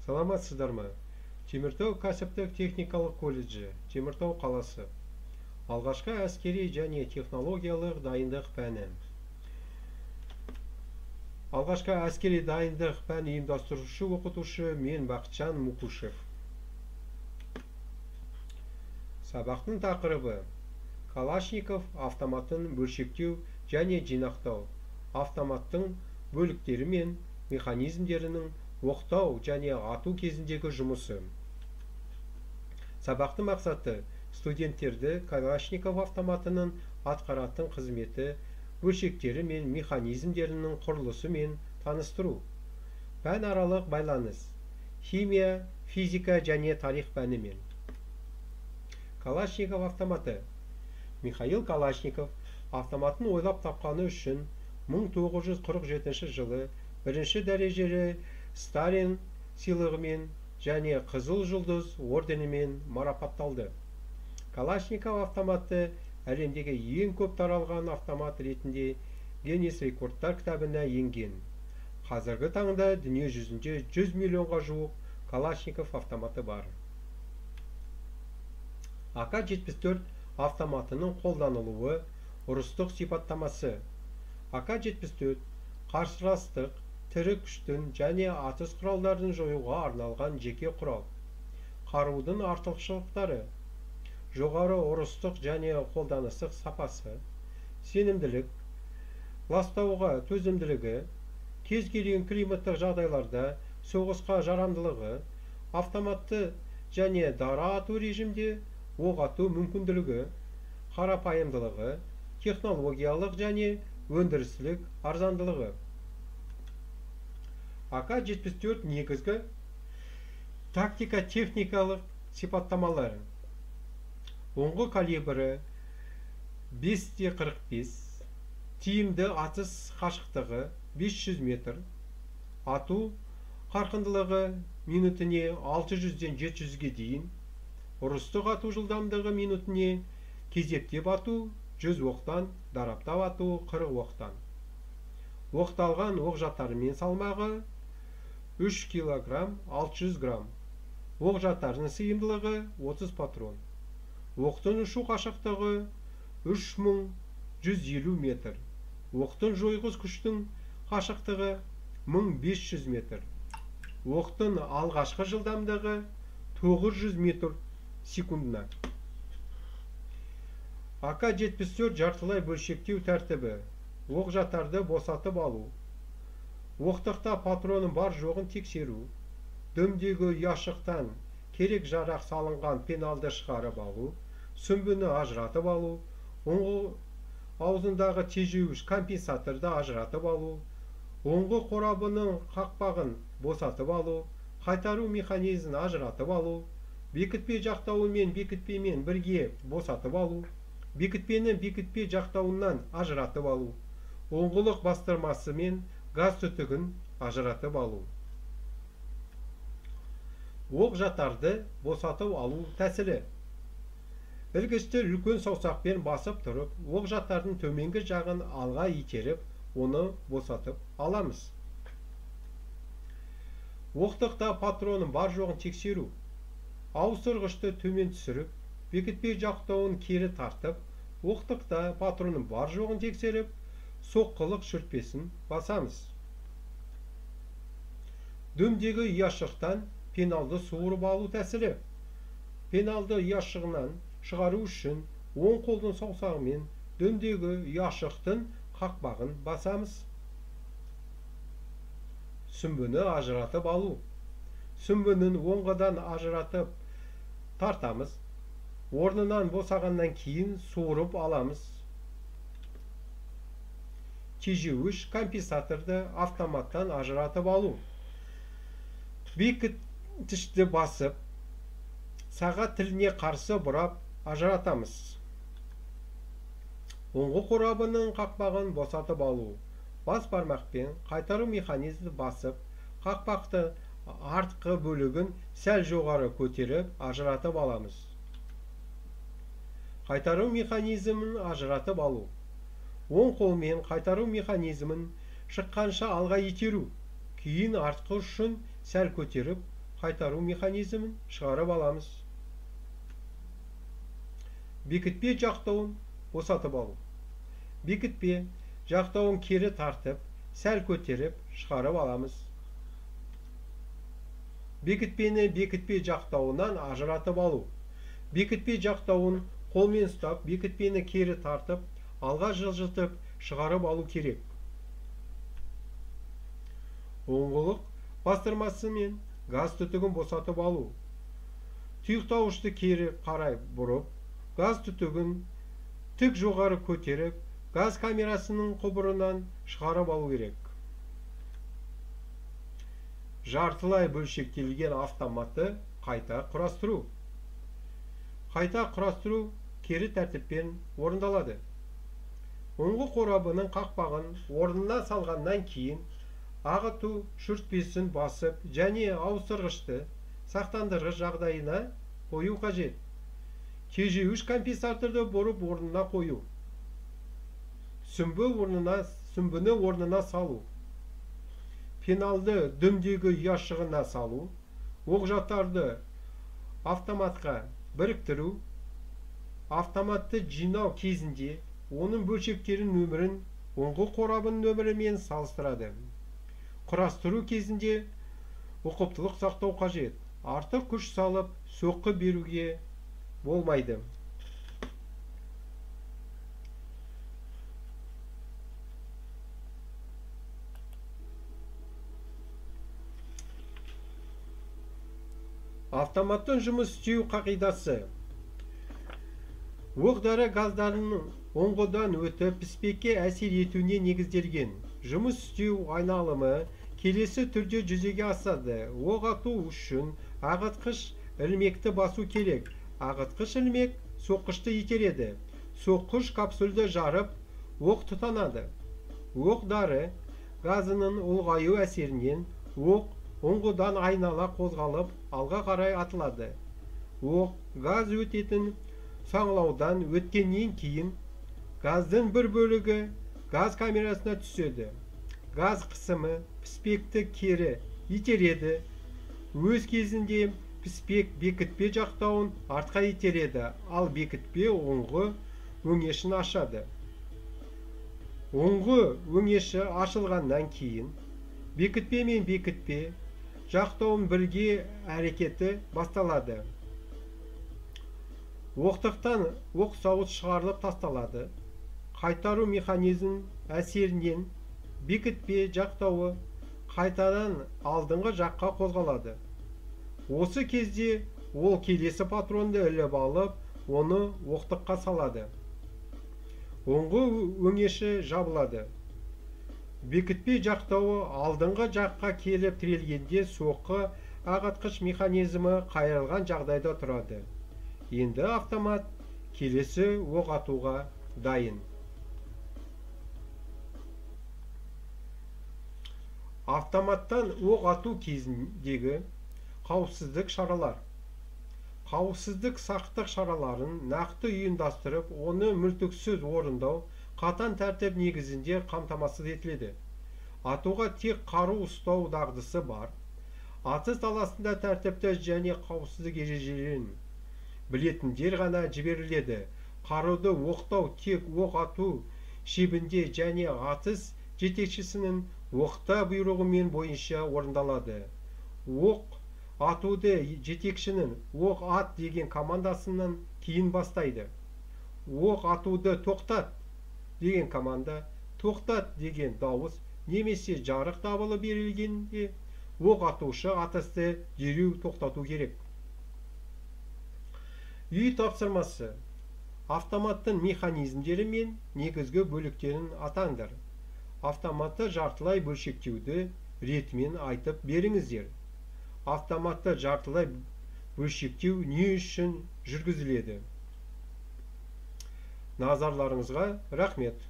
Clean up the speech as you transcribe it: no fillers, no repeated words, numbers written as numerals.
Саламатсыздар ма? Теміртау кәсіптік техникалық колледжі, Теміртау қаласы. Алғашқы әскери және технологиялық дайындық пәні. Алғашқы әскери дайындық пән ұйымдастырушы оқытушы мен Бақытжан Мукушев. Сабақтың тақырыбы: Калашников автоматын бөлшектеу және жинақтау, автоматтың бөліктері мен механизмдерінің оқтау және ату кезіндегі жұмысы. Сабақтың мақсаты: студенттерді Калашников автоматының атқаратын қызметі, бөлшектері мен механизмдерінің құрылысымен таныстыру. Пәнаралық байланыс: химия, физика және тарих пәнімен. Калашников автоматы. Михаил Калашников автоматын ойлап тапқаны үшін 1947 жылы бірінші дәрежелі Сталин сыйлығымен және Қызыл Жұлдыз орденімен марапатталды. Калашников автоматы әлемдегі ең көп таралған автомат ретінде Гиннес рекордтар кітабына енген. Қазіргі таңда дүние жүзінде 100 миллионға жуық Калашников автоматы бар. АК-74 автоматының қолданылуы, ұрыстық сипаттамасы. АК-74 қарсыластық, тірі күштің және атыс құралдарын жоюға арналған жеке құрал. Қарудың артықшылықтары: жоғары ұрыстық және қолданыстық сапасы, сенімділік, ластауға төзімділігі, кез келген климаттық жағдайларда соғысқа жарамдылығы, автоматты және дара ату режимде оқ ату мүмкінділігі, қарапайымдылығы, технологиялық және өндірістік арзандылығы. АК-74 негізгі тактика техникалық сипаттамалары. Оңғы калибрі 5,45, тиімді атыс қашықтығы 500 метр, ату қарқындылығы минутіне 600-ден 700-ге дейін, ұрыстық ату жылдамдығы минутіне кезектеп ату 100 оқтан, дараптап ату 40 оқтан. Оқталған оқ жатарымен салмағы 3 кг 600 грамм. Оқ жатарының сыйымдылығы 30 патрон. Оқтың ұшу қашықтығы 3150 метр. Оқтың жойғыш күштің қашықтығы 1500 метр. Оқтың алғашқы жылдамдығы 900 метр секундына. АК-74 жартылай бөлшектеу тәртібі. Оқ жатарды босатып алу, оқтықта патронның бар жоғын тексеру, дөмдегі ұяшықтан керек жарақ салынған пеналды шығарып алу, сүмбіні ажыратып алу, оңғы аузындағы тежеуіш компенсаторды ажыратып алу, оңғы қорабының қақпағын босатып алу, қайтару механизмін ажыратып алу, бекітпе жақтауымен бекітпемен бірге босатып алу, бекітпені бекітпе жақтауынан ажыратып алу, оңғылық бастырмасы мен газ түтігін ажыратып алу. Оқ жатарды босатып алу тәсілі. Ілгішті үлкен саусақпен басып тұрып, оқ жатардың төменгі жағын алға итеріп, оны босатып аламыз. Оқтықта патронның бар жоғын тексеру. Ауыстырғышты төмен түсіріп, бекітпе жақтауын кері тартып, оқтықта патронның бар жоғын тексеріп, соққылық шүртпесін басамыз. Дөмдегі ұяшықтан пеналды суырып алу тәсілі. Пеналды ұяшығынан шығару үшін оң қолдың саусағымен дөмдегі ұяшықтың қақпағын басамыз. Сүмбіні ажыратып алу. Сүмбінің оңғыдан ажыратып тартамыз. Орнынан босағаннан кейін суырып аламыз. Тежеуіш компенсаторды автоматтан ажыратып алу. Бекіткішті басып, сағат тіліне қарсы бұрап ажыратамыз. Оңғы қорабының қақпағын босатып алу. Бас бармақпен қайтару механизмін басып, қақпақты артқы бөлігін сәл жоғары көтеріп ажыратып аламыз. Қайтару механизмін ажыратып алу. Оң қолмен қайтару механизмін шыққанша алға итеру, кейін артқы ұшын сәл көтеріп қайтару механизмін шығарып аламыз. Бекітпе жақтауын босатып алу. Бекітпе жақтауын кері тартып, сәл көтеріп шығарып аламыз. Бекітпені бекітпе жақтауынан ажыратып алу. Бекітпе жақтауын қолмен ұстап, бекітпені кері тартып, алға жылжытып шығарып алу керек. Оңғылық бастырмасымен газ түтігін босатып алу. Тұйықтауышты кері қарай бұрып, газ түтігін тік жоғары көтеріп, газ камерасының құбырынан шығарып алу керек. Жартылай бөлшектелген автоматты қайта құрастыру. Қайта құрастыру кері тәртіппен орындалады. Ұңғы қорабының қақпағын орнына салғаннан кейін ағыту шүртпесін басып және ауыстырғышты сақтандырғыш жағдайына қою қажет. Тежеуіш компенсаторды бұрып орнына қою. Сүмбіні орнына салу. Пеналды дүмдегі ұяшығына салу. Оқ-жатарды автоматқа біріктіру. Автоматты жинау кезінде оның бөлшектерінің нөмірін ұңғы қорабының нөмірімен салыстырады. Құрастыру кезінде ұқыптылық сақтау қажет. Артық күш салып, соққы беруге болмайды. Автоматтың жұмыс істеу қағидасы. Оқ-дәрі газдарының ұңғыдан өтіп піспекке әсер етуіне негізделген. Жұмыс істеу айналымы келесі түрде жүзеге асады. Оқ ату үшін ағытқыш ілмекті басу керек. Ағытқыш ілмек соққышты итереді. Соққыш капсульді жарып, оқ тұтанады. Оқ-дәрі газының ұлғаю әсерінен оқ ұңғыдан айнала қозғалып, алға қарай атылады. Оқ газ өтетін саңылаудан өткеннен кейін газдың бір бөлігі газ камерасына түседі. Газ қысымы піспекті кері итереді. Өз кезінде піспек бекітпе жақтауын артқа итереді, ал бекітпе ұңғы өңешін ашады. Ұңғы өңеші ашылғаннан кейін бекітпе мен бекітпе жақтауын бірге әрекеті басталады. Оқтықтан оқ сауыт шығарылып тасталады. Қайтару механизм әсерінен бекітпе жақтауы қайтадан алдыңғы жаққа қозғалады. Осы кезде ол келесі патронды іліп алып, оны оқтыққа салады. Оңғы өңеші жабылады. Бекітпе жақтауы алдыңғы жаққа келіп тірелгенде соққы ағытқыш механизмі қайырылған жағдайда тұрады. Енді автомат келесі оқ атуға дайын. Автоматтан оқ ату кезіндегі қауіпсіздік шаралар. Қауіпсіздік сақтық шараларын нақты ұйымдастырып, оны мүлтіксіз орындау қатаң тәртіп негізінде қамтамасыз етіледі. Атуға тек қару ұстау дағдысы бар. Атыс даласында тәртіпті және қауіпсіздік ережелерін білетіндер ғана жіберіледі. Қаруды оқтау тек оқ ату шебінде және атыс жетекшісінің оқта бұйрығымен бойынша орындалады. Оқ атуды жетекшінің оқ ат деген командасынан кейін бастайды. Оқ атуды тоқтат деген команда, тоқтат деген дауыс немесе жарық дабылы берілгенде оқ атушы атысты дереу тоқтату керек. Үй тапсырмасы. Автоматтың механизмдері мен негізгі бөліктерін атаңдар. Автоматты жартылай бөлшектеуді ретімен айтып беріңіздер. Автоматты жартылай бөлшектеу не үшін жүргізіледі? Назарларыңызға рахмет.